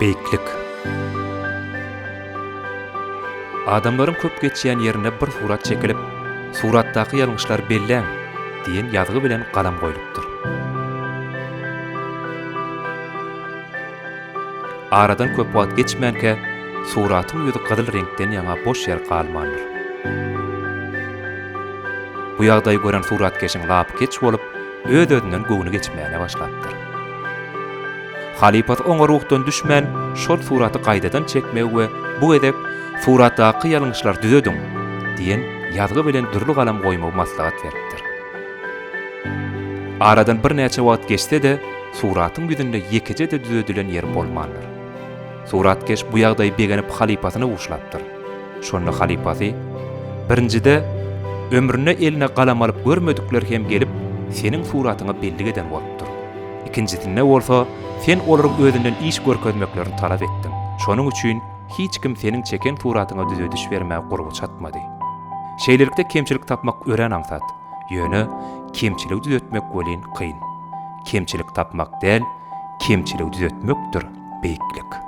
Beýiklik. Adamlaryň köp geçýän ýerinde bir surat çekilip, Suratdaky ýalňyşlary belläň! diýen ýazgy bilen galam goýlupdyr. Aradan köp wagt geçmänkä, suratyň ýüzi gyzyl reňkden ýaňa boş ýer galmandyr. Bu ýagdaýy gören suratkeşiň lapykeç bolup, öz-özünden göwni geçmäne başlapdyr. Halypasy oňa ruhdan düşmän, şol suraty gaýtadan çekmegi we bu gezek Suratdaky ýalňyşlary düzediň! diýen ýazgy bilen dürli galam goýmagy maslahat beripdir. Aradan birnäçe wagt geçse-de, suratyň ýüzünde ýekeje-de düzedilen ýer bolmandyr. Suratkeş bu ýagdaýy begenip halypasyna buşlapdyr. Şonda halypasy, Birinjide, ömründe eline galam alyp görmedikler hem gelip, seniň suratyňa bellik eden bolupdyr. Ikinjisinde bolsa, sen olaryň özünden iş görkezmeklerini talap etdiň. Şonuň üçin hiç kim seniň çeken suratyňa düzediş bermäge gurby çatmady. Şeýlelikde kemçilik tapmak örän aňsat. Ýöne kemçiligi düzetmek welin kyn. Kemçilik tapmak däl, kemçiligi düzetmekdir beýiklik.